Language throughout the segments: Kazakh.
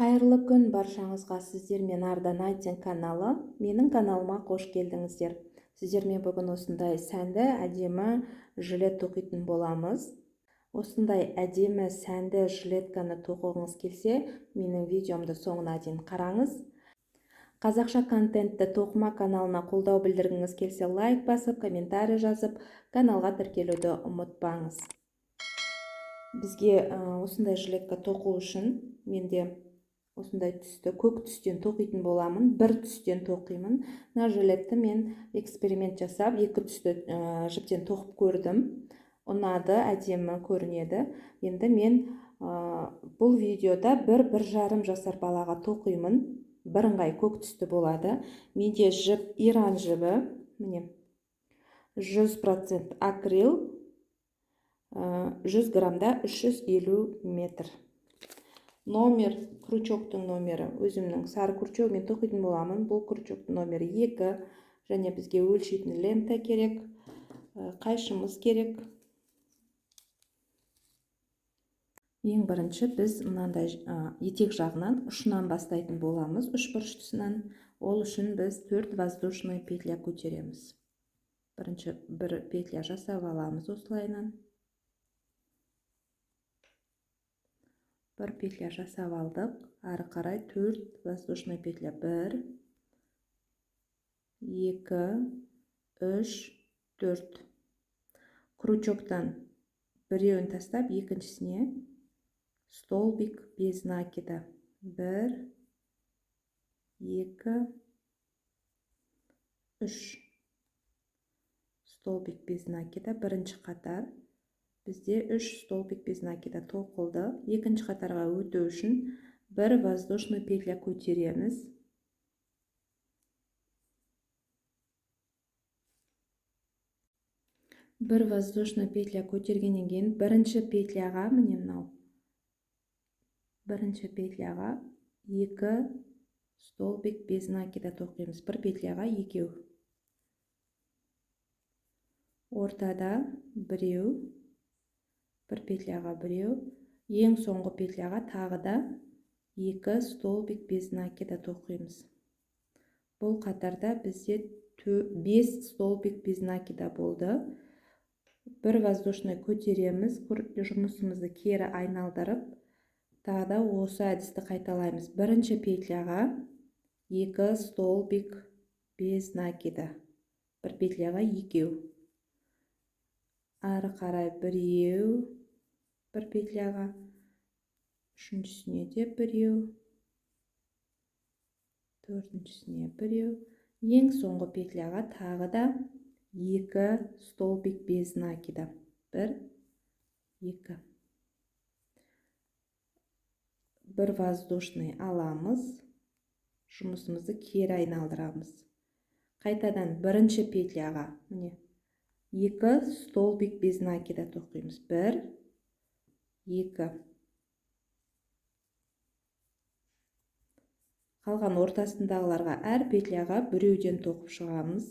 Қайырлы күн баршаңызға, сіздермен Арда Найтинг каналы. Менің каналыма қош келдіңіздер. Сіздермен бүгін осындай сәнді, әдемі жилет тоқитын боламыз. Осындай әдемі сәнді жилетканы тоқығыңыз келсе, менің видеомды соңына дейін қараңыз. Қазақша контентті тоқыма каналына қолдау білдіргіңіз келсе, лайк басып, комментарий жазып, каналға тіркелуді ұмытпаңыз. Бізге осындай жилетка тоқу үшін менде осындай түсті, көк түстен тоқитын боламын, бір түстен тоқимын. Мына жилетті мен эксперимент жасап, екі түсті жіптен тоқып көрдім. Ұнады, әдемі көрінеді. Енді мен бұл видеода бір жарым жасар балаға тоқимын. Бірыңғай көк түсті болады. Менде жіп Иран жібі, міне 100% акрил, 100 граммда 350 метр. Номер, крючоктың номері, өзімнің сары крючогымен тоқитын боламын. Бұл крючоктың номері 2. Және бізге өлшейтін лента керек, қайшымыз керек. Ең бірінші біз мынандай етек жағынан ұшынан бастайтын боламыз, үшбұрыштысынан. Ол үшін біз 4 воздушный петля көтереміз. Бірінші бір петля жасап аламыз осылайынан. Бір петля жасап алдық. Ары қарай 4 воздушный петля. 1, 2, 3, 4. Крючоктан біреуін тастап, екіншісіне столбик без накида. 1, 2, 3. Столбик без накида. Бірінші қатар бізде 3 столбик без накида тоқылды. Екінші қатарға өту үшін бір воздушный петля көтереміз. Бір воздушный петля көтергеннен кейін бірінші петляға, міне мынау, бірінші петляға 2 столбик без накида тоқимыз. Бір петляға екеу. Ортада біреу, бір петляға біреу, ең соңғы петляға тағы да 2 столбик без накида тоқимыз. Бұл қатарда бізде 5 столбик без накида болды. Бір воздушный көтереміз, жұмысымызды кері айналдырып, тағы да осы әдісті қайталаймыз. Бірінші петляға 2 столбик без накида, бір петляға екеу. Ары қарай біреу, бір петляға, үшіншісіне де біреу, төртіншісіне біреу, ең соңғы петляға тағы да 2 столбик без накида. 1, 2. Бір воздушный аламыз, жұмысымызды кері айналдырамыз. Қайтадан бірінші петляға, міне, 2 столбик без накида тоқимыз. 1, 2. Қалған ортасындағыларға әр петляға біреуден тоқып шығамыз.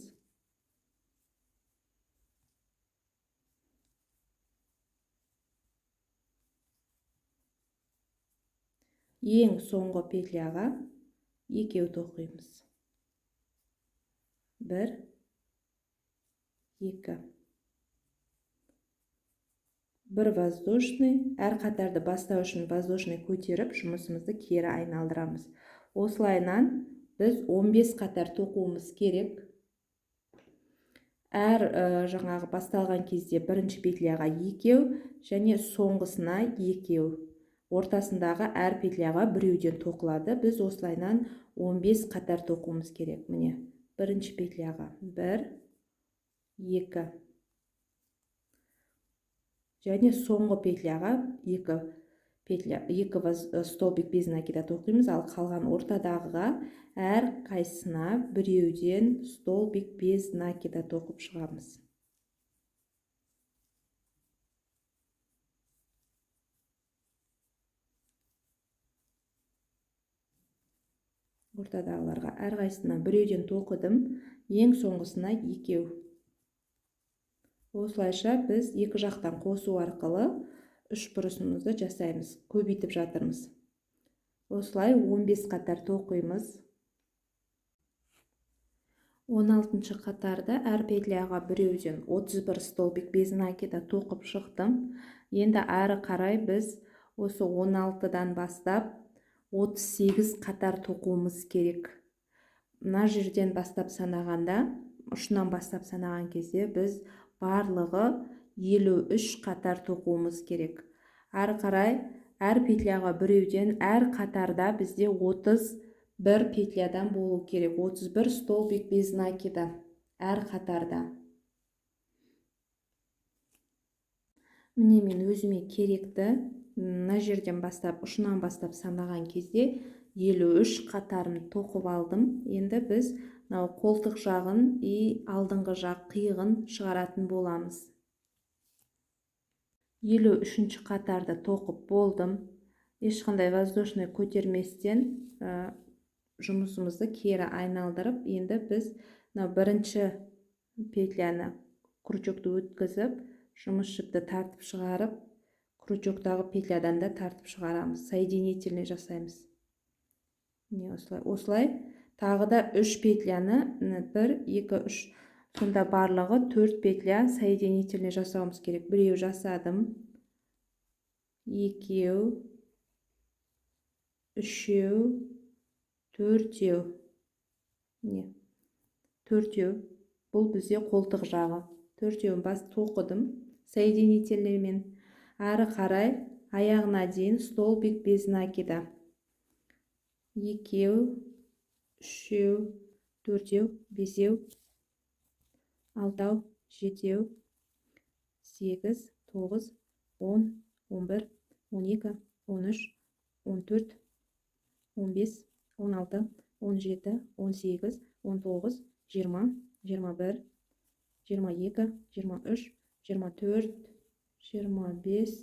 Ең соңғы петляға екеу тоқимыз. 1, 2. Бір воздушный, әр қатарды бастау үшін воздушный көтеріп, жұмысымызды кері айналдырамыз. Осылайынан біз 15 қатар тоқуымыз керек. Әр жаңағы басталған кезде бірінші петляға екеу және соңғысына екеу. Ортасындағы әр петляға біреуден тоқылады. Біз осылайынан 15 қатар тоқуымыз керек. Міне, бірінші петляға 1, 2. Және соңғы петляға 2 петля, 2 столбик без накида тоқимыз, ал қалған ортадағыға әр қайсысына біреуден столбик без накида тоқып шығамыз. Ортадағыларға әр қайсысына біреуден тоқыдым, ең соңғысына екеу. Осылайша біз екі жақтан қосу арқылы үш бұрышымызды жасаймыз, көбейтіп жатырмыз. Осылай 15 қатар тоқимыз. 16 қатарда әр петляға біреуден 31 столбик без накида тоқып шықтым. Енді әрі қарай біз осы 16-дан бастап 38 қатар тоқуымыз керек. Мына жерден бастап санағанда, ұшынан бастап санаған кезде біз барлығы 53 қатар тоқуымыз керек. Әрі қарай әр петляға біреуден әр қатарда бізде 31 петлядан болу керек. 31 столбик без накида әр қатарда. Міне мен өзіме керекті мына жерден бастап, ұшынан бастап санаған кезде 53 қатарын тоқып алдым. Енді біз мынау қолтық жағын и алдыңғы жақ қиығын шығаратын боламыз. 53 қатарды тоқып болдым. Ешқандай воздушный көтерместен жұмысымызды кері айналдырып, енді біз мынау бірінші петляны крючокты өткізіп, жұмыс жіпті тартып шығарып, крючоктағы петлядан да тартып шығарамыз, соединительный жасаймыз. Міне осылай. Осылай тағы да 3 петляны, 1, 2, 3, сонда барлығы 4 петля соединительный жасауымыз керек. Біреу жасадым, екеу, үшеу, төртеу. Міне төртеу. Бұл бізде қолтық жағы. Төртеуін бас тоқыдым соединительныймен. Әрі қарай аяғына дейін столбик без накида. Екеу, үшеу, төртеу, бесеу, алтау, жетеу, сегіз, тоғыз, он, он бір, он екі, он үш, он төрт, он бес, он алты, он жеті, он сегіз, он тоғыз, жиырма, жиырма бір, жиырма екі, жиырма үш, жиырма төрт, жиырма бес,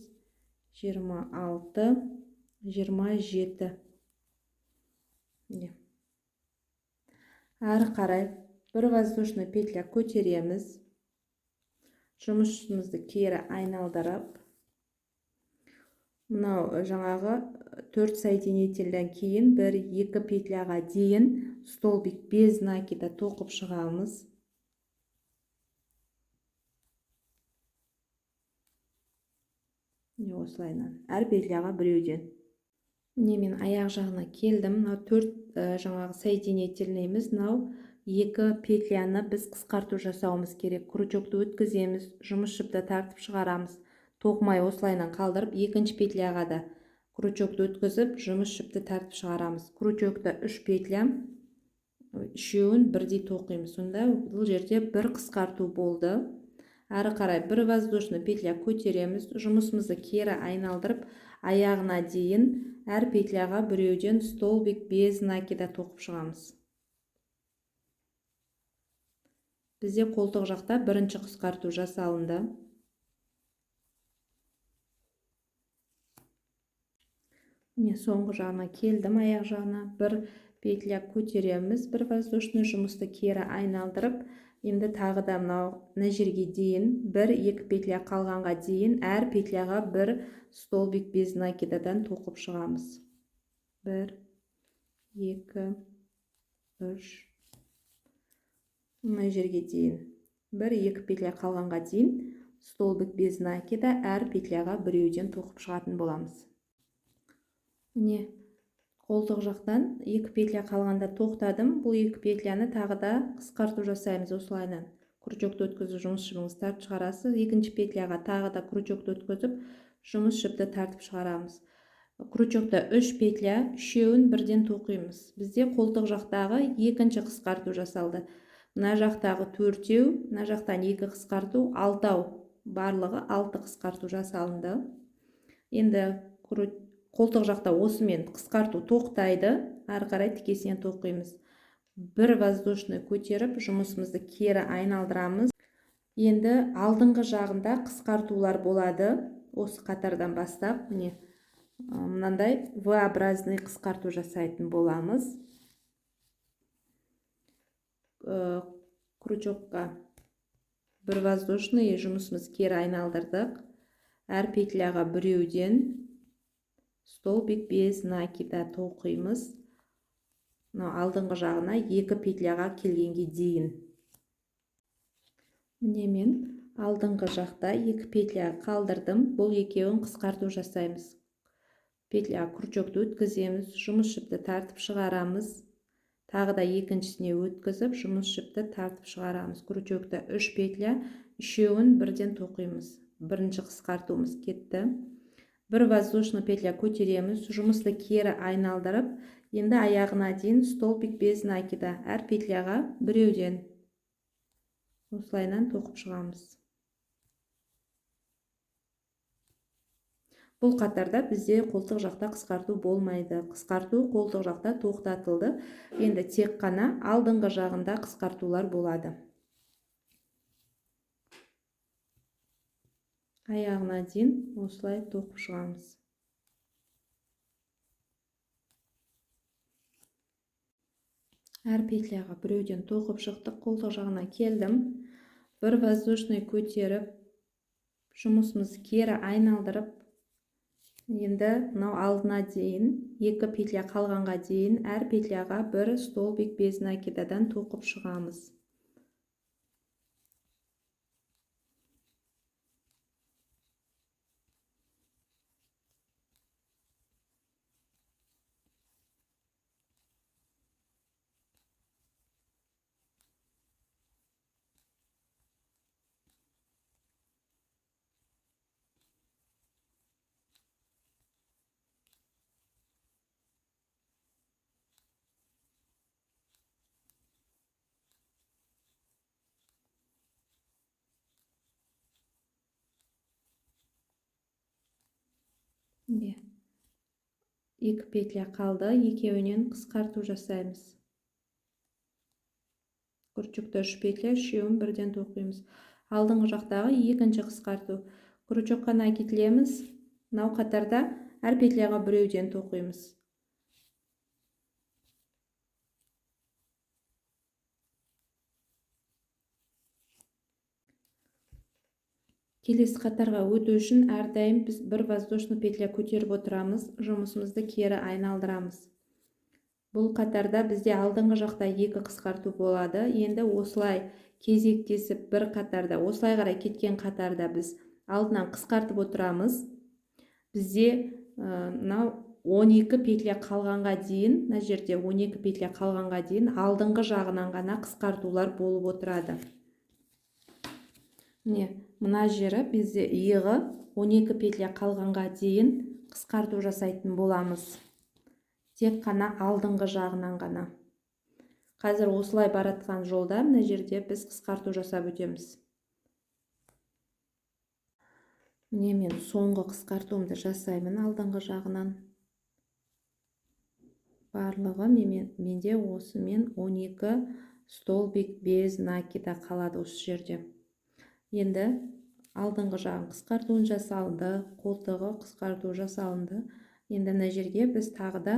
жиырма алты, жиырма жеті. Әрі қарай бір воздушный петля көтереміз. Жұмысымызды кері айналдырып, мынау жаңағы 4 соединительден кейін 1-2 петляға дейін столбик без накида тоқып шығамыз. Міне осылайынан әр петляға біреуден. Міне мен аяқ жағына келдім. Мынау 4 жаңағы соединительныйымыз, мынау 2 петляны біз қысқарту жасауымыз керек. Крючокты өткіземіз, жұмыс жіпті тартып шығарамыз. Тоқымай осылайынан қалдырып, екінші петляға да крючокты өткізіп, жұмыс жіпті тартып шығарамыз. Крючокта 3 петля, үшеуін бірдей тоқимыз. Сонда бұл жерде бір қысқарту болды. Әрі қарай бір воздушный петля көтереміз, жұмысымызды кері айналдырып, аяғына дейін әр петляға біреуден столбик без накида тоқып шығамыз. Бізде қолтық жақта бірінші қысқарту жасалынды. Міне соңғы жағына келдім, аяқ жағына бір петля көтереміз, бір воздушный жұмысты кері айналдырып, енді тағы да мынау мына жерге дейін 1-2 петля қалғанға дейін әр петляға бір столбик без накидадан тоқып шығамыз. 1, 2, 3, мына жерге дейін 1-2 петля қалғанға дейін столбик без накида әр петляға біреуден тоқып шығатын боламыз. Міне қолтық жақтан 2 петля қалғанда тоқтадым. Бұл 2 петляны тағы да қысқарту жасаймыз осылайынан. Крючокты өткізіп жұмыс жібіңізді тартып шығарасыз. Екінші петляға тағы да крючокты өткізіп жұмыс жіпті тартып шығарамыз. Крючокта 3 петля, үшеуін бірден тоқимыз. Бізде қолтық жақтағы екінші қысқарту жасалды. Мына жақтағы 4, мына жақтан 2 қысқарту, 6, барлығы 6 қысқарту жасалынды. Енді қолтық жақта осымен қысқарту тоқтайды, әрі қарай тікесінен тоқимыз. Бір воздушный көтеріп жұмысымызды кері айналдырамыз. Енді алдыңғы жағында қысқартулар болады. Осы қатардан бастап міне мынандай V-образный қысқарту жасайтын боламыз. Крючокқа бір воздушный жұмысымыз кері айналдырдық. Әр петляға біреуден Столбик без накида тоқимыз. Мынау алдыңғы жағына 2 петляға келгенге дейін. Міне мен алдыңғы жақта 2 петля қалдырдым. Бұл екеуін қысқарту жасаймыз. Петля крючокты өткіземіз, жұмыс жіпті тартып шығарамыз. Тағы да екіншісіне өткізіп, жұмыс жіпті тартып шығарамыз. Крючокты 3 петля, үшеуін бірден тоқимыз. Бірінші қысқартуымыз кетті. Бір воздушный петля көтереміз, жұмысты кері айналдырып, енді аяғына дейін столбик без накида әр петляға біреуден осылайынан тоқып шығамыз. Бұл қатарда бізде қолтық жақта қысқарту болмайды. Қысқарту қолтық жақта тоқтатылды. Енді тек қана алдыңғы жағында қысқартулар болады. Аяғына дейін осылай тоқып шығамыз. Әр петляға біреуден тоқып шықтық. Қолтық жағына келдім. Бір воздушный көтеріп, жұмысымызды кері айналдырып, енді мынау алдына дейін 2 петля қалғанға дейін әр петляға бір столбик без накидадан тоқып шығамыз. 2 петля қалды, екеуінен қысқарту жасаймыз. Крючокта 3 петля, үшеуін бірден тоқимыз. Алдыңғы жақтағы екінші қысқарту. Крючокқа накидлеміз. Мынау қатарда әр петляға біреуден тоқимыз. Келесі қатарға өту үшін әрдайым біз бір воздушный петля көтеріп отырамыз, жұмысымызды кері айналдырамыз. Бұл қатарда бізде алдыңғы жақта 2 қысқарту болады. Енді осылай кезектесіп бір қатарда, осылай қарай кеткен қатарда біз алдынан қысқартып отырамыз. Бізде мынау 12 петля қалғанға дейін, мына жерде 12 петля қалғанға дейін алдыңғы жағынан ғана қысқартулар болып отырады. Міне, мына жері бізде иығы 12 петля қалғанға дейін қысқарту жасайтын боламыз. Тек қана алдыңғы жағынан ғана. Қазір осылай баратқан жолда мына жерде біз қысқарту жасап өтеміз. Міне мен соңғы қысқартуымды жасаймын алдыңғы жағынан. Барлығы менде осымен 12 столбик без накида қалады осы жерде. Енді алдыңғы жағын қысқартуын жасалды, қолтығы қысқарту жасалынды. Енді мына жерге біз тағы да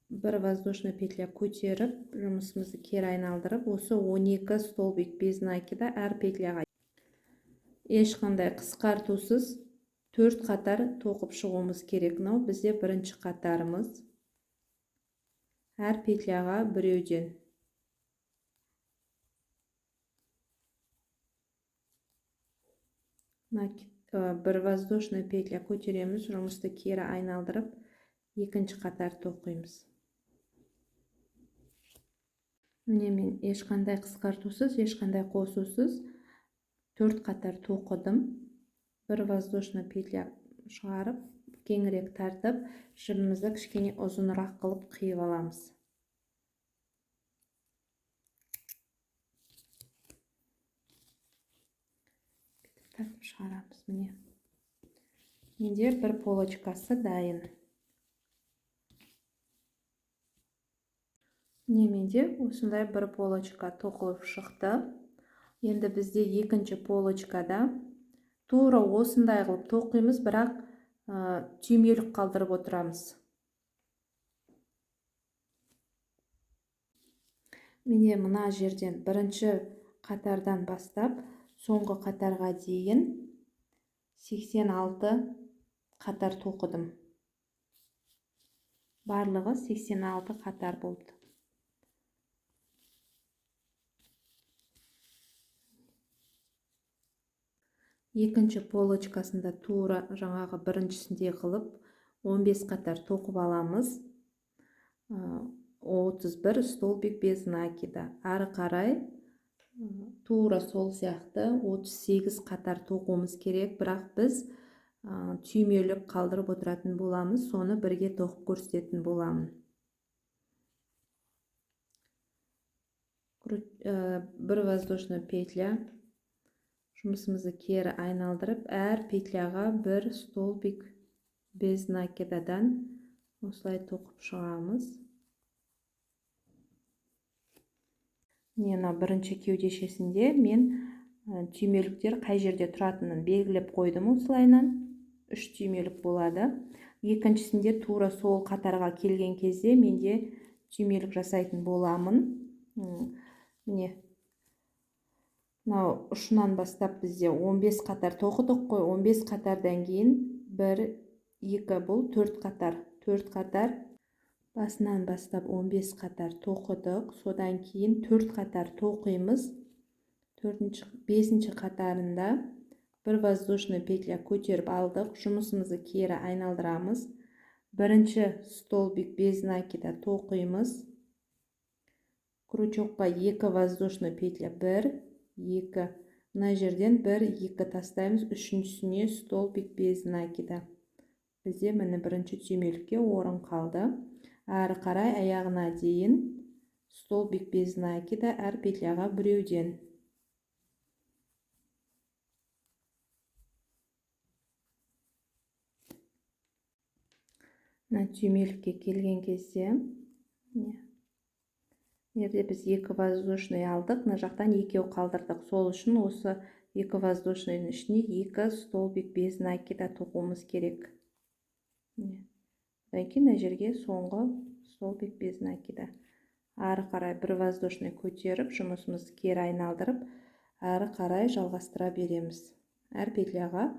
бір воздушный петля көтеріп, жұмысымызды кері айналдырып, осы 12 столбик без накида әр петляға ешқандай қысқартусыз 4 қатар тоқып шығуымыз керек. Мынау бізде бірінші қатарымыз. Әр петляға біреуден. Бір воздушный петля көтереміз, жұмысты кері айналдырып, екінші қатар тоқимыз. Міне мен ешқандай қысқартусыз, ешқандай қосусыз 4 қатар тоқыдым. Бір воздушный петля шығарып, кеңірек тартып, жібімізді кішкене ұзынырақ қылып қиып аламыз. Тартып шығарамыз. Міне менде бір полочкасы дайын. Міне менде осындай бір полочка тоқылып шықты. Енді бізде екінші полочкада тура осындай қылып тоқимыз, бірақ түймелік қалдырып отырамыз. Міне мына жерден бірінші қатардан бастап соңғы қатарға дейін 86 қатар тоқыдым. Барлығы 86 қатар болды. Екінші полочкасында тура жаңағы біріншісінде қылып 15 қатар тоқып аламыз. 31 столбик без накида. Ары қарай тура сол сияқты 38 қатар тоқуымыз керек, бірақ біз түймелік қалдырып отыратын боламыз, соны бірге тоқып көрсететін боламын. Бір воздушный петля, жұмысымызды кері айналдырып, әр петляға бір столбик без накидадан осылай тоқып шығамыз. Міне, мына бірінші кеудешесінде мен түймеліктер қай жерде тұратынын белгілеп қойдым осылайынан. 3 түймелік болады. Екіншісінде тура сол қатарға келген кезде менде түймелік жасайтын боламын. Міне, мынау ұшынан бастап бізде 15 қатар тоқыдық қой. 15 қатардан кейін 1, 2, бұл 4 қатар. 4 қатар басынан бастап 15 қатар тоқыдық. Содан кейін 4 қатар тоқимыз. 5-ші қатарында бір воздушный петля көтеріп алдық. Жұмысымызды кері айналдырамыз. Бірінші столбик без накида тоқимыз. Крючокқа 2 воздушный петля, 1, 2. Мына жерден 1, 2 тастаймыз. Үшіншісіне столбик без накида. Бізде міне бірінші түймелікке орын қалды. Әрі қарай аяғына дейін столбик без накида әр петляға біреуден. Мына түймелікке келген кезде, міне, жерде біз 2 воздушный алдық, мына жақтан 2 қалдырдық. Сол үшін осы 2 воздушныйдың ішіне 2 столбик без накида тоқуымыз керек. Міне. Одан кейін мына жерге соңғы столбик без накида. Ары қарай бір воздушный көтеріп, жұмысымызды кері айналдырып, ары қарай жалғастыра береміз. Әр петляға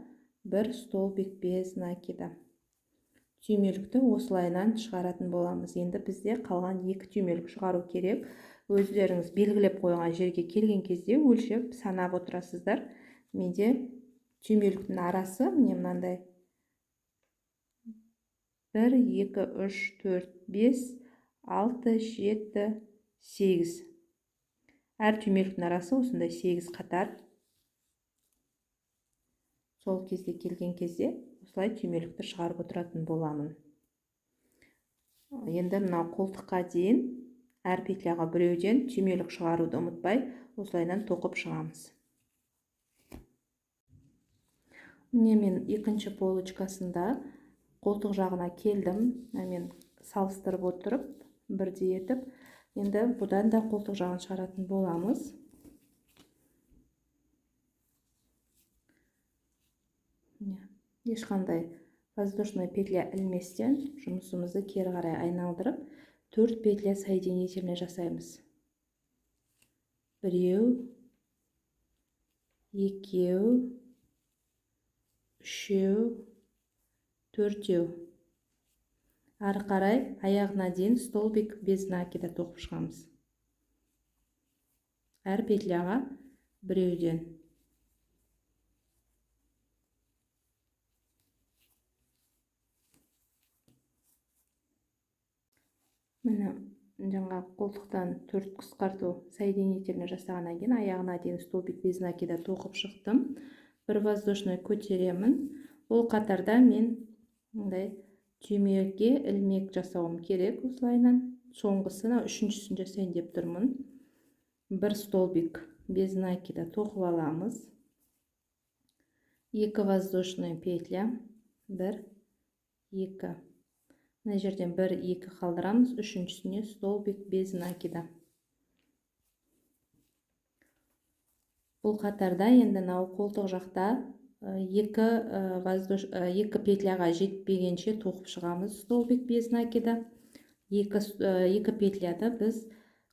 бір столбик без накида. Түймелікті осылайынан шығаратын боламыз. Енді бізде қалған 2 түймелік шығару керек. Өздеріңіз белгілеп қойған жерге келген кезде өлшеп санап отырасыздар. Менде түймеліктің арасы міне мынандай 1, 2, 3, 4, 5, 6, 7, 8. Әр түймеліктің арасы осындай 8 қатар. Сол кезде келген кезде осылай түймелікті шығарып отыратын боламын. Енді мынау қолтыққа дейін әр петляға біреуден түймелік шығаруды ұмытпай, осылайынан тоқып шығамыз. Міне мен екінші полочкасында қолтық жағына келдім. Мен салыстырып отырып, бірдей етіп, енді бұдан да қолтық жағын шығаратын боламыз. Міне, ешқандай воздушный петля ілместен жұмысымызды кері қарай айналдырып, 4 петля соединительный жасаймыз. Біреу, екеу, үшеу, төртеу. Ары қарай аяғына дейін столбик без накида тоқып шығамыз. Әр петляға біреуден. Міне, жаңа қолтықтан 4 қысқарту соединительный жасағаннан кейін аяғына дейін столбик без накида тоқып шықтым. Бір воздушный көтеремін. Ол қатарда мен мындай түймеге ілмек жасауым керек осылайынан. Соңғысына үшіншісін жасайын деп тұрмын. Бір столбик без накида тоқып аламыз. 2 воздушный петля, 1, 2. Мына жерден 1, 2 қалдырамыз, үшіншісіне столбик без накида. Бұл қатарда енді мынау қолтық жақта екі петляға жетпегенше тоқып шығамыз столбик без накида. Екі петляды біз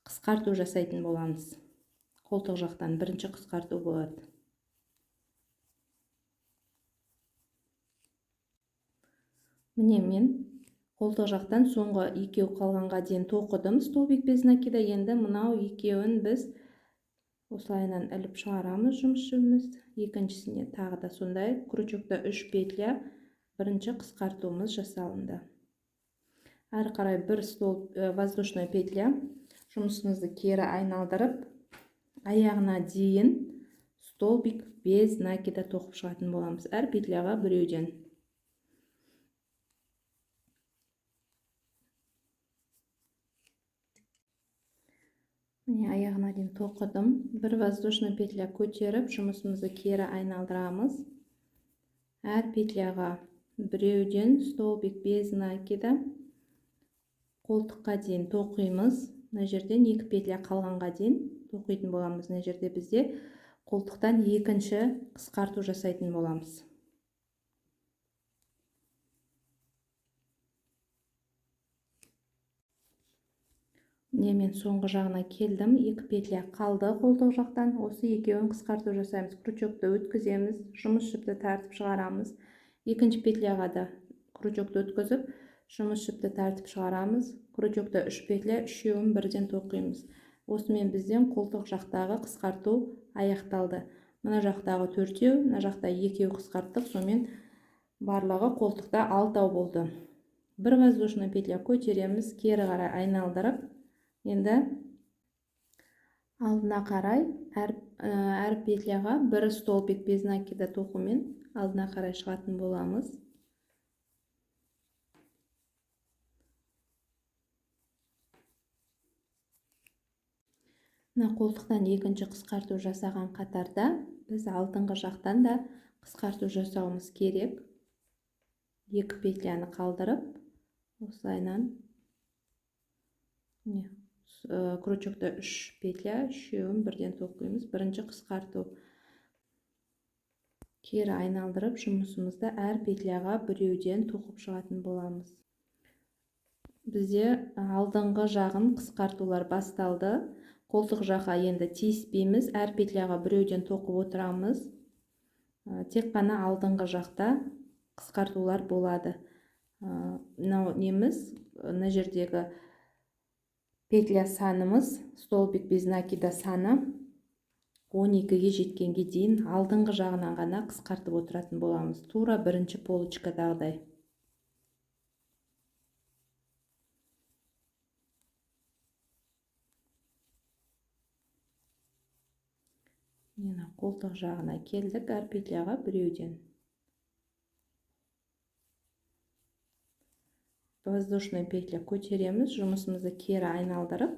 қысқарту жасайтын боламыз. Қолтық жақтан бірінші қысқарту болады. Міне мен Қолтық жақтан соңғы екеу қалғанға дейін тоқыдым столбик без накида. Енді мынау екеуін біз осылайынан іліп шығарамыз жұмыс жібімізді. Екіншісіне тағы да сондай крючокта 3 петля, бірінші қысқартуымыз жасалынды. Әрі қарай бір столб воздушная петля, жұмысымызды кері айналдырып, аяғына дейін столбик без накида тоқып шығатын боламыз. Әр петляға біреуден. Міне, аяғына дейін тоқыдым. Бір воздушный петля көтеріп, жұмысымызды кері айналдырамыз. Әр петляға біреуден столбик без накида қолтыққа дейін тоқимыз. Мына жерден 2 петля қалғанға дейін тоқитын боламыз. Мына жерде бізде қолтықтан екінші қысқарту жасайтын боламыз. Міне, мен соңғы жағына келдім. 2 петля қалды қолтық жақтан. Осы екеуін қысқарту жасаймыз. Крючокты өткіземіз, жұмыс жіпті тартып шығарамыз. Екінші петляға да крючокты өткізіп, жұмыс жіпті тартып шығарамыз. Крючокта 3 петля, үшеуін бірден тоқимыз. Осымен бізден қолтық жақтағы қысқарту аяқталды. Мына жақтағы 4, мына жақта 2 қысқарттық. Сонымен барлығы қолтықта 6 болды. Бір воздушный петля көтереміз, кері қарай айналдырып, енді алдына қарай әр петляға бір столбик без накида тоқумен алдына қарай шығатын боламыз. Мына қолтықтан екінші қысқарту жасаған қатарда біз алдыңғы жақтан да қысқарту жасауымыз керек. 2 петляны қалдырып, осылайынан міне, крючокта 3 петля, үшеуін бірден тоқимыз. Бірінші қысқарту. Кері айналдырып, жұмысымызды әр петляға біреуден тоқып шығатын боламыз. Бізде алдыңғы жағын қысқартулар басталды. Қолтық жаққа енді тиіспейміз, әр петляға біреуден тоқып отырамыз. Тек қана алдыңғы жақта қысқартулар болады. Мынау неміз, мына жердегі петля санымыз, столбик без накида саны 12-ге жеткенге дейін алдыңғы жағынан ғана қысқартып отыратын боламыз. Тура бірінші полочкадағыдай. Мына қолтық жағына келдік, әр петляға біреуден. Воздушный петля көтереміз, жұмысымызды кері айналдырып,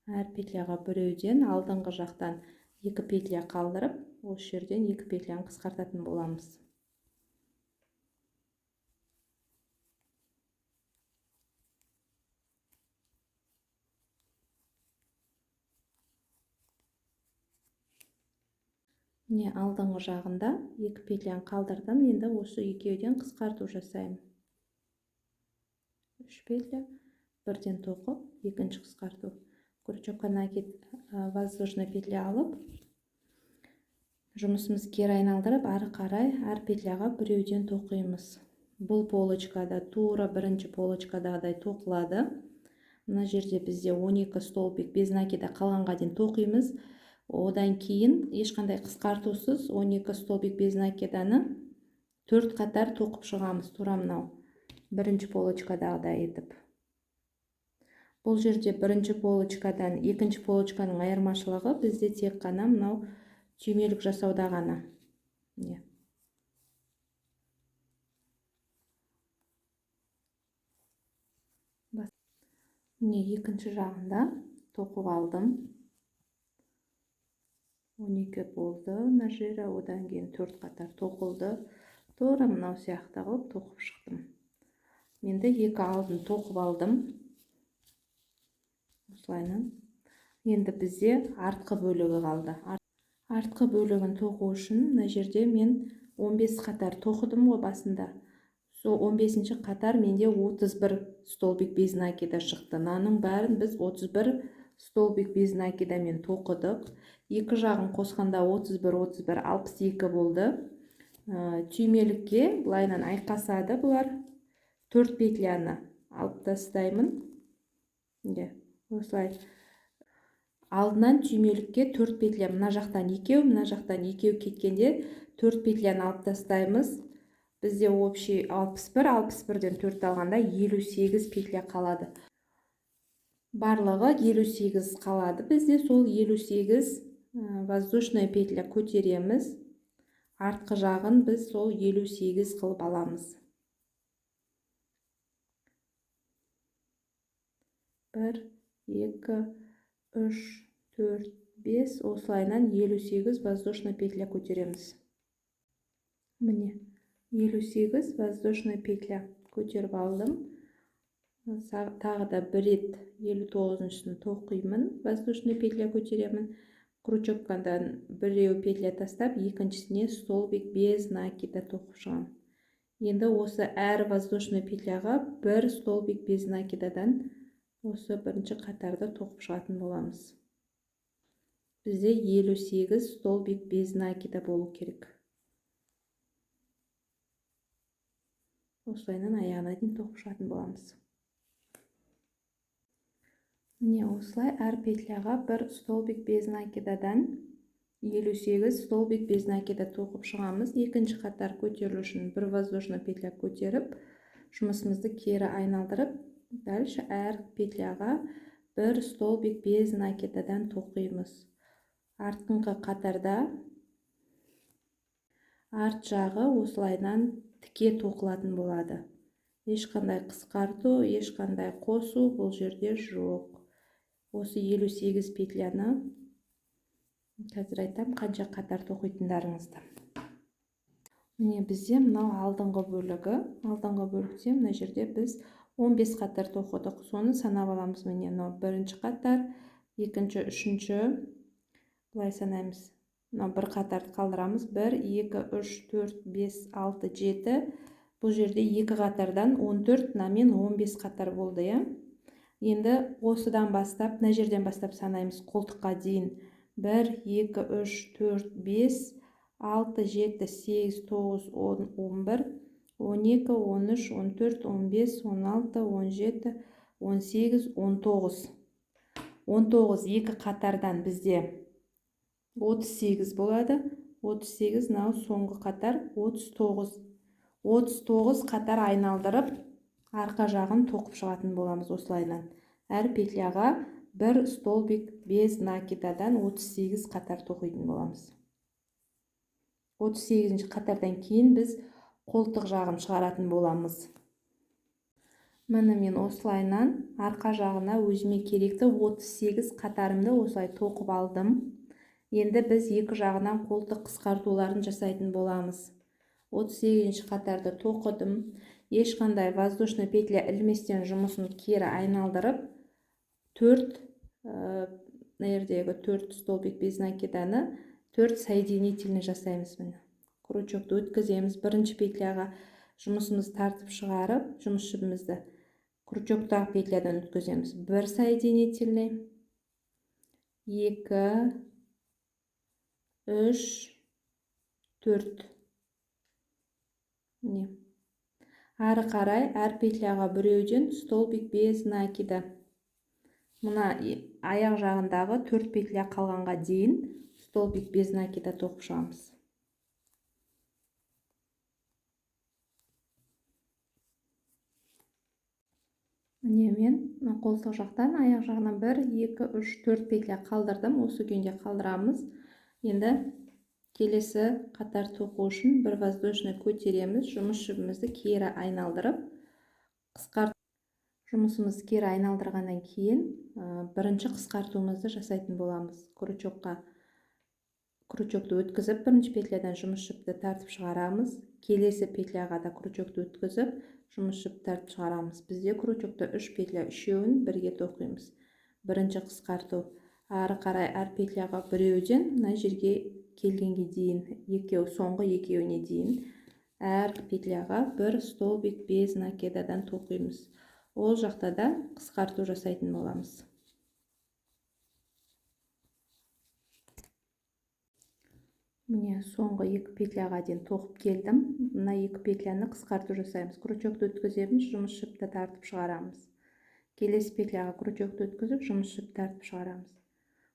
әр петляға біреуден, алдыңғы жақтан 2 петля қалдырып, осы жерден 2 петляны қысқартатын боламыз. Міне, алдыңғы жағында 2 петляны қалдырдым. Енді осы екеуден қысқарту жасаймын. 3 петля бірден тоқып, екінші қысқарту. Крючокқа накид воздушный петля алып, жұмысымыз кері айналдырып, ары қарай әр петляға біреуден тоқимыз. Бұл полочкада тура бірінші полочкадағыдай тоқылады. Мына жерде бізде 12 столбик без накида қалғанға дейін тоқимыз. Одан кейін ешқандай қысқартусыз 12 столбик без накиданы 4 қатар тоқып шығамыз, тура мынау бірінші полочкадағыдай етіп. Бұл жерде бірінші полочкадан екінші полочканың айырмашылығы бізде тек қана мынау түймелік жасауда ғана. Міне. Міне, екінші жағында тоқып алдым. 12 болды мына жері, одан кейін 4 қатар тоқылды. Тура мынау сияқты қылып тоқып шықтым. Енді екі алдын тоқып алдым. Осылайынан. Енді бізде артқы бөлігі қалды. Артқы бөлігін тоқу үшін мына жерде мен 15 қатар тоқыдым ғой басында. Сол 15-ші қатар менде 31 столбик без накида шықты. Мынаның бәрін біз 31 столбик без накидамен тоқыдық. Екі жағын қосқанда 31, 31, 62 болды. Түймелікке былайынан айқасады бұлар. 4 петляны алып тастаймын. Міне, осылай. Алдынан түймелікке 4 петля, мына жақтан екеу, мына жақтан екеу кеткенде 4 петляны алып тастаймыз. Бізде общий 61, 61-ден 4 алғанда 58 петля қалады. Барлығы 58 қалады. Бізде сол 58 воздушная петля көтереміз. Артқы жағын біз сол 58 қылып аламыз. 1, 2, 3, 4, 5, осылайынан 58 воздушная петля көтереміз. Міне, 58 воздушная петля көтеріп алдым. Тағы да бір рет 59-шысын тоқимын, воздушная петля көтеремін. Крючоккадан біреу петля тастап, екіншісіне столбик без накида тоқып шығамын. Енді осы әр воздушный петляға бір столбик без накидадан осы бірінші қатарды тоқып шығатын боламыз. Бізде 58 столбик без накида болу керек. Осылайынан аяғына дейін тоқып шығатын боламыз. Міне, осылай әр петляға бір столбик без накидадан 58 столбик без накида тоқып шығамыз. Екінші қатар көтерілу үшін бір воздушный петля көтеріп, жұмысымызды кері айналдырып, дальше әр петляға бір столбик без накидадан тоқимыз. Артыңғы қатарда арт жағы осылайынан тіке тоқылатын болады. Ешқандай қысқарту, ешқандай қосу бұл жерде жоқ. Осы 58 петляны қазір айтам қанша қатар тоқитындарыңызды. Міне, бізде мынау алдыңғы бөлігі. Алдыңғы бөлікте мына жерде біз 15 қатар тоқыдық. Соны санап аламыз. Міне, мынау бірінші қатар, екінші, үшінші, былай санаймыз. Мынау бір қатарды қалдырамыз. 1, 2, 3, 4, 5, 6, 7. Бұл жерде екі қатардан 14, мынамен 15 қатар болды, иә? Енді осыдан бастап, мына жерден бастап санаймыз қолтыққа дейін. 1, 2, 3, 4, 5, 6, 7, 8, 9, 10, 11, 12, 13, 14, 15, 16, 17, 18, 19. 19 екі қатардан бізде 38 болады. 38, мынау соңғы қатар 39. 39 қатар айналдырып, арқа жағын тоқып шығатын боламыз осылайынан. Әр петляға бір столбик без накидадан 38 қатар тоқитын боламыз. 38-ші қатардан кейін біз қолтық жағын шығаратын боламыз. Міне, мен осылайынан арқа жағына өзіме керекті 38 қатарымды осылай тоқып алдым. Енді біз екі жағынан қолтық қысқартуларын жасайтын боламыз. 38-ші қатарды тоқыдым. Ешқандай воздушный петля ілместен жұмысын кері айналдырып, 4, мына жердегі 4 столбик без накиданы 4 соединительный жасаймыз. Міне, крючокты өткіземіз бірінші петляға, жұмысымызды тартып шығарып, жұмыс жібімізді крючоктағы петлядан өткіземіз. 1 соединительный, 2, 3, 4. Міне, ары қарай әр петляға біреуден столбик без накида. Мына аяқ жағындағы 4 петля қалғанға дейін столбик без накида тоқып шығамыз. Міне, мен қолтық жақтан аяқ жағынан 1, 2, 3, 4 петля қалдырдым. Осы күйінде қалдырамыз. Енді келесі қатар тоқу үшін бір воздушный көтереміз. Жұмыс жібімізді кері айналдырып, жұмысымызды кері айналдырғаннан кейін бірінші қысқартуымызды жасайтын боламыз. Крючокты өткізіп, бірінші петлядан жұмыс жіпті тартып шығарамыз. Келесі петляға да крючокты өткізіп, жұмыс жіпті тартып шығарамыз. Бізде крючокта 3 петля, үшеуін бірге тоқимыз. Бірінші қысқарту. Ары қарай әр петляға біреуден мына жерге келгенге дейін, екеу, соңғы екеуіне дейін әр петляға бір столбик без накидадан тоқимыз. Ол жақта да қысқарту жасайтын боламыз. Міне, соңғы 2 петляға дейін тоқып келдім. Мына 2 петляны қысқарту жасаймыз. Крючокты өткіземіз, жұмыс жіпті тартып шығарамыз. Келесі петляға крючокты өткізіп, жұмыс жіпті тартып шығарамыз.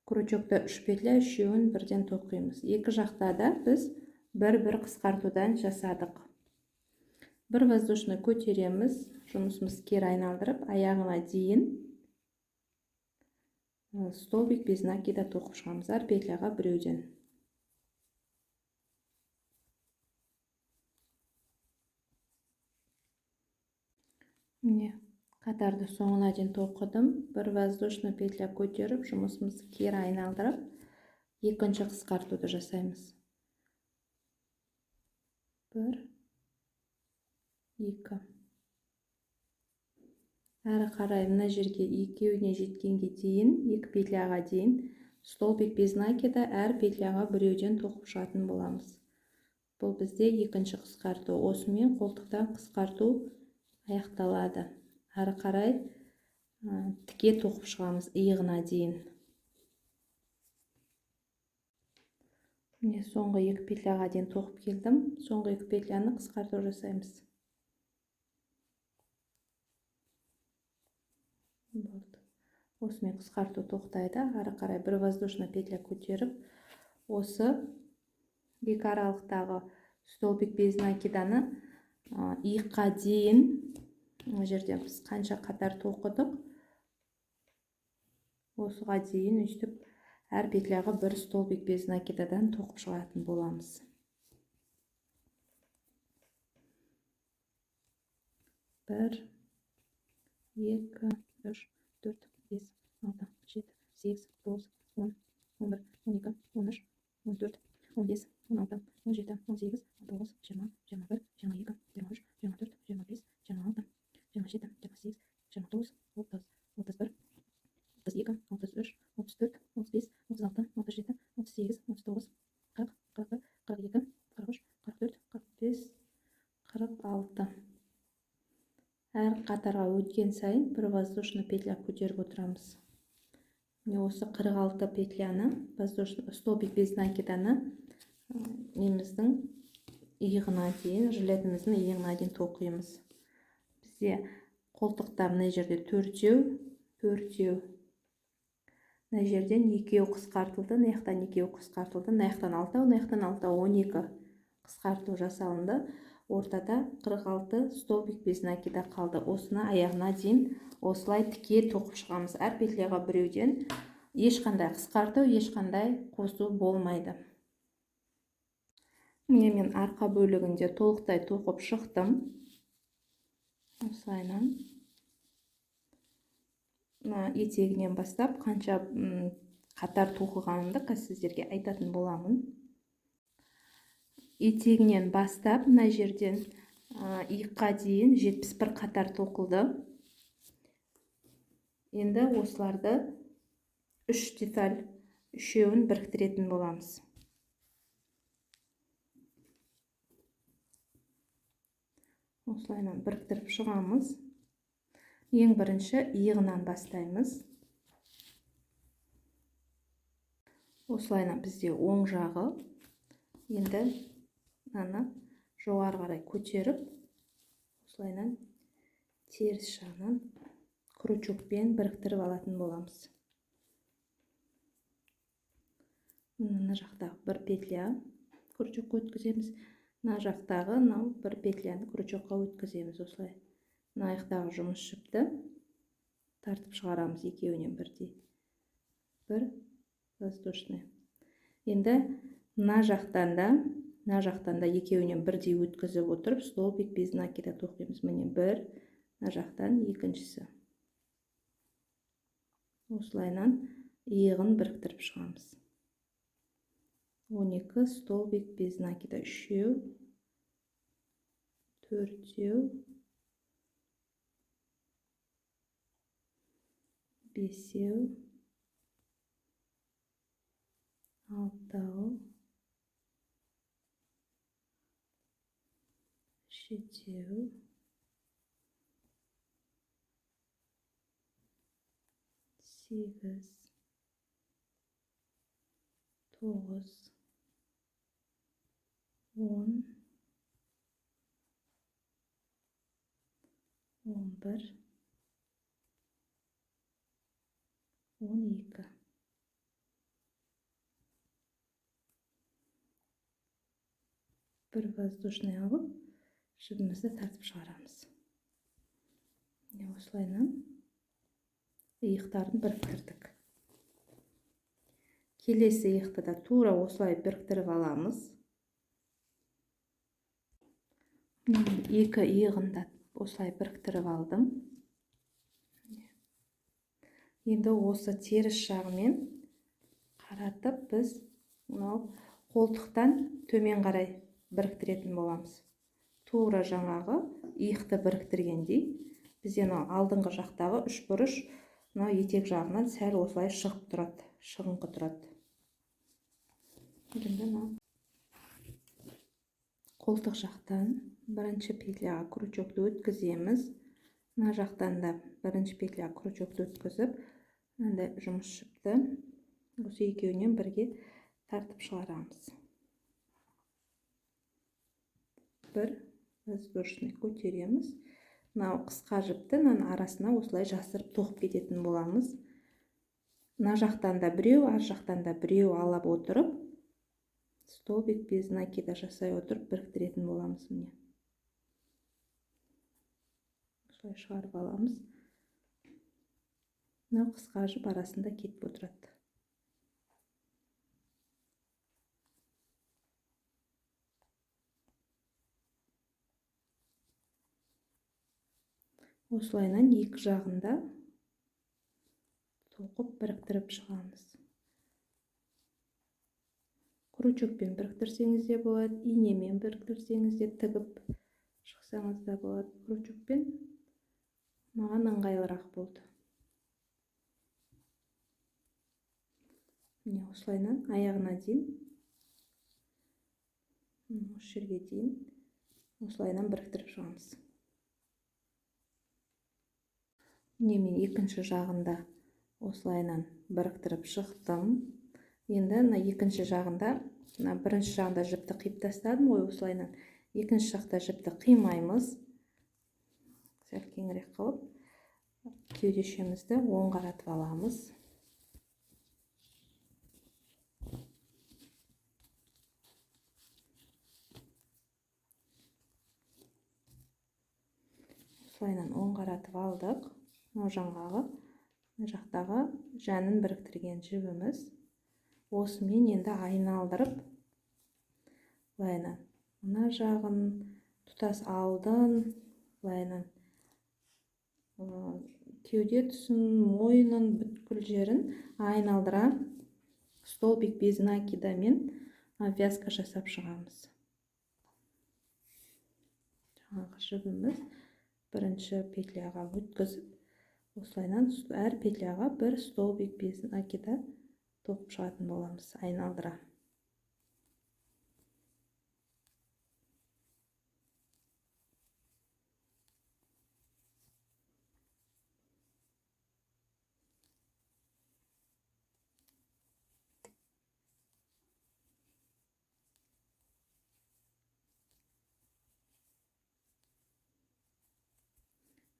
Крючокта 3 петля, үшеуін бірден тоқимыз. Екі жақта да біз бір-бір қысқартудан жасадық. Бір воздушный көтереміз, жұмысымызды кері айналдырып, аяғына дейін столбик без накида тоқып шығамыз. Әр петляға біреуден. Міне, қатарды соңына дейін тоқыдым. Бір воздушный петля көтеріп, жұмысымызды кері айналдырып, екінші қысқартуды жасаймыз. 1, 2. Әрі қарай мына жерге екеуіне жеткенге дейін, 2 петляға дейін столбик без накида әр петляға біреуден тоқып шығатын боламыз. Бұл бізде екінші қысқарту. Осымен қолтықтан қысқарту аяқталады. Әрі қарай тіке тоқып шығамыз иығына дейін. Міне, соңғы 2 петляға дейін тоқып келдім. Соңғы 2 петляны қысқарту жасаймыз. Болды. Осымен қысқарту тоқтайды. Әрі қарай бір воздушный петля көтеріп, осы екі аралықтағы столбик без накиданы иыққа дейін, мына жерде біз қанша қатар тоқыдық, осыға дейін өйстіп әр петляға бір столбик без накидадан тоқып шығатын боламыз. 1, 2, 3, 4, 5, 6, 7, 8, 9, 10, 11, 12, 13, 14, 15, 16, 17, 18, 19, 20, 21, 22, 23, 24, 25, 26, 27, 28, 29, 30, 31, 32, 33, 34, 35, 36, 37, 38, 39, 40, 41, 42, 43, 44, 45, 46. Әр қатарға өткен сайын бір воздушный петля көтеріп отырамыз. Міне, осы 46 петляны, воздушный столбик без накиданы неміздің иығына дейін, жилетіміздің иығына дейін тоқимыз. Бізде қолтықта мына жерде төртеу, төртеу. Мына жерден екеу қысқартылды, мына жақтан екеу қысқартылды, мына жақтан алтау, мына жақтан алтау, 12 қысқарту жасалынды. Ортада 46 столбик без накида қалды. Осыны аяғына дейін осылай тіке тоқып шығамыз. Әр петляға біреуден, ешқандай қысқарту, ешқандай қосу болмайды. Міне, мен арқа бөлігінде толықтай тоқып шықтым. Осылайынан мына етегінен бастап қанша қатар тоқығанымды қазір сіздерге айтатын боламын. Етегінен бастап мына жерден иыққа дейін 71 қатар тоқылды. Енді осыларды 3 деталь, үшеуін біріктіретін боламыз. Осылайынан біріктіріп шығамыз. Ең бірінші иығынан бастаймыз. Осылайынан бізде оң жағы. Енді мынаны жоғары қарай көтеріп, осылайынан теріс жағынан крючокпен біріктіріп алатын боламыз. Мына жақтағы бір петля крючокқа өткіземіз. Мына жақтағы мынау бір петляны крючокқа өткіземіз осылай. Мына аяқтағы жұмыс жіпті тартып шығарамыз екеуінен бірдей. Бір воздушный. Енді мына жақтан да екеуінен бірдей өткізіп отырып, столбик без накида тоқимыз. Міне бір, мына жақтан екіншісі. Осылайынан иығын біріктіріп шығамыз. 12 столбик без накида, үшеу, төртеу, бесеу, алтау, жетеу, 8, 9, 10, 11, 12. Бір воздушный алып, жібімізді тартып шығарамыз. Осылайынан иықтарын біріктірдік. Келесі иықты да тура осылай біріктіріп аламыз. Екі иығын да осылай біріктіріп алдым. Енді осы теріс жағымен қаратып, біз мынау қолтықтан төмен қарай біріктіретін боламыз. Тура жаңағы иықты біріктіргендей, бізде мынау алдыңғы жақтағы үш бұрыш мынау етек жағынан сәл осылай шығып тұрады, шығыңқы тұрады. Енді мынау қолтық жақтан бірінші петляға крючокты өткіземіз. Мына жақтан да бірінші петляға крючокты өткізіп, мынандай жұмыс жіпті осы екеуінен бірге тартып шығарамыз. Бір воздушный көтереміз. Мынау қысқа жіпті мынаның арасына осылай жасырып тоқып кететін боламыз. Мына жақтан да біреу, ар жақтан да біреу алып отырып, столбик без накида жасай отырып біріктіретін боламыз. Міне осылай шығарып аламыз. Мынау қысқа жіп арасында кетіп отырады. Осылайынан екі жағында тоқып біріктіріп шығамыз. Крючокпен біріктірсеңіз де болады, инемен біріктірсеңіз де, тігіп шықсаңыз да болады. Крючокпен маған ыңғайлырақ болды. Міне осылайынан аяғына дейін, осы жерге дейін осылайынан біріктіріп шығамыз. Міне мен екінші жағында осылайынан біріктіріп шықтым. Енді мына екінші жағында, мына бірінші жағында жіпті қиып тастадым ғой осылайынан. Екінші жақта жіпті қимаймыз. Сәл кеңірек қылып кеудешемізді оң қаратып аламыз. Осылайынан оң қаратып алдық. Мынау жаңағы, мына жақтағы жәнін біріктірген жібіміз. Осымен енді айналдырып, былайынан мына жағын тұтас алдын, былайынан кеуде тұсын, мойнын, бүткіл жерін айналдыра столбик без накидамен обвязка жасап шығамыз. Жаңағы жібіміз бірінші петляға өткізіп, осылайынан әр петляға бір столбик без накида тоқып шығатын боламыз айналдыра.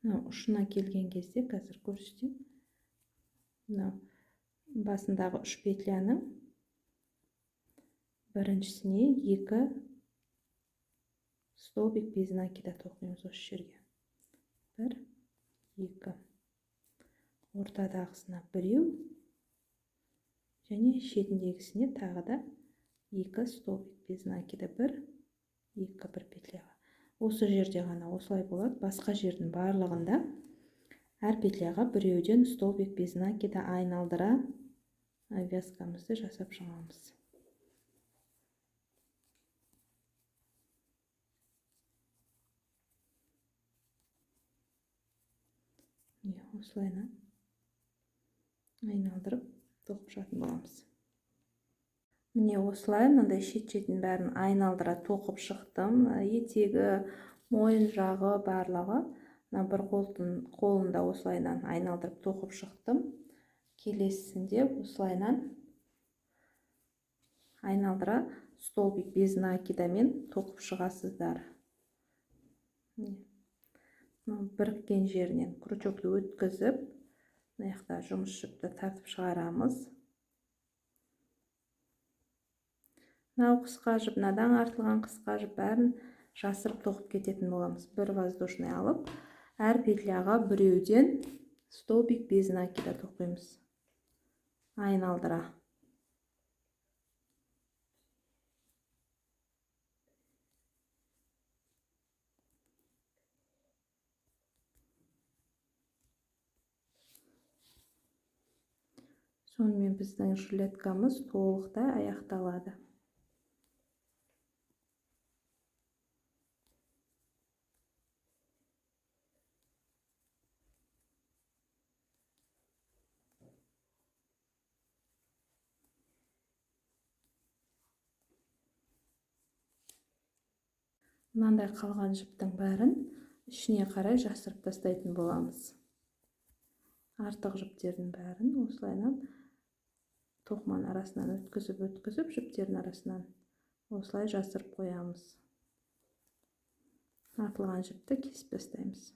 Мынау ұшына келген кезде қазір көрсетейін. Мынау басындағы үш петляның біріншісіне екі столбик без накида тоқимыз осы жерге. 1, 2. Ортадағысына біреу және шетіндегісіне тағы да 2 столбик без накида, 1, 2 бір петляға. Осы жерде ғана осылай болады. Басқа жердің барлығында әр петляға біреуден столбик без накида айналдыра обвязкамызды жасап шығамыз. Міне осылайынан айналдырып тоқып шығатын боламыз. Міне осылай мынандай шет-шетін бәрін айналдыра тоқып шықтым. Етегі, мойын жағы барлығы мына бір қолында осылайынан айналдырып тоқып шықтым. Келесісінде осылайынан айналдыра Столбик без накидамен тоқып шығасыздар. Біріккен жерінен крючокты өткізіп, мына жақта жұмыс жіпті тартып шығарамыз. Мынау қысқа жіп, мынадан артылған қысқа жіп бәрін жасырып тоқып кететін боламыз. Бір воздушный алып, әр петляға біреуден столбик без накида тоқимыз. Айналдыра. Сонымен біздің жилеткамыз толықтай аяқталады. Мынандай қалған жіптің бәрін ішіне қарай жасырып тастайтын боламыз. Артық жіптердің бәрін осылайынан тоқыманың арасынан өткізіп, жіптердің арасынан осылай жасырып қоямыз. Артылған жіпті кесіп тастаймыз.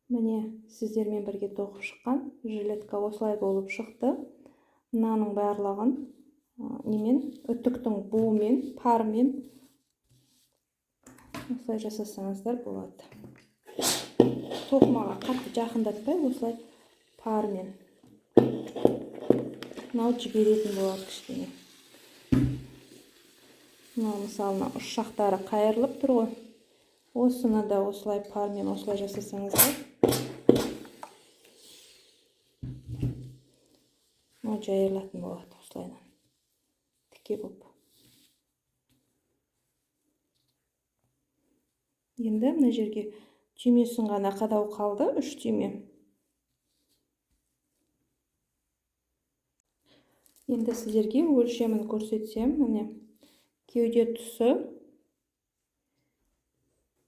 Міне, сіздермен бірге тоқып шыққан жилетка осылай болып шықты. Мынаның барлығын немен, үтіктің буымен, парымен осылай жасасаңыздар болады. Тоқымаға қатты жақындатпай, осылай пармен. Мынау жіберетін болады кішкене. Мынау мысалы, мына ұш жақтары қайырылып тұр ғой. Осыны да осылай пармен осылай жасасаңыздар, мынау жайылатын болады осылайынан. Тіке болып. Енді мына жерге түймесін ғана қадау қалды, 3 түйме. Енді сіздерге өлшемін көрсетсем, міне кеуде тұсы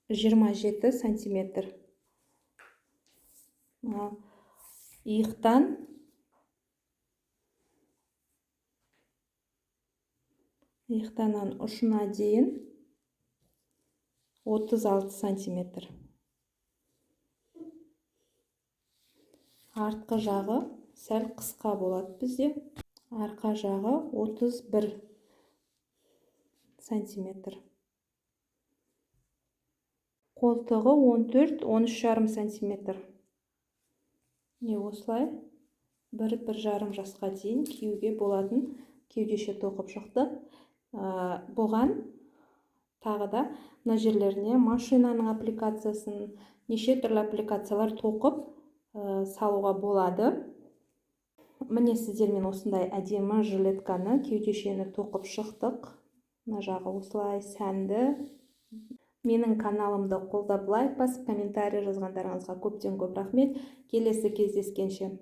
27 сантиметр. Иықтан ұшына дейін 36 сантиметр. Артқы жағы сәл қысқа болады бізде. Арқа жағы 31 сантиметр. Қолтығы 14-13,5 сантиметр. Не осылай 1-1,5 жасқа дейін киюге болатын кеудеше тоқып шықты. Бұған тағы да мына жерлеріне машинаның аппликациясын, неше түрлі аппликациялар тоқып салуға болады. Міне, сіздермен осындай әдемі жилетканы, кеудешені тоқып шықтық. Мына жағы осылай сәнді. Менің каналымды қолдап, лайк басып, комментарий жазғандарыңызға көптен көп рахмет. Келесі кездескенше.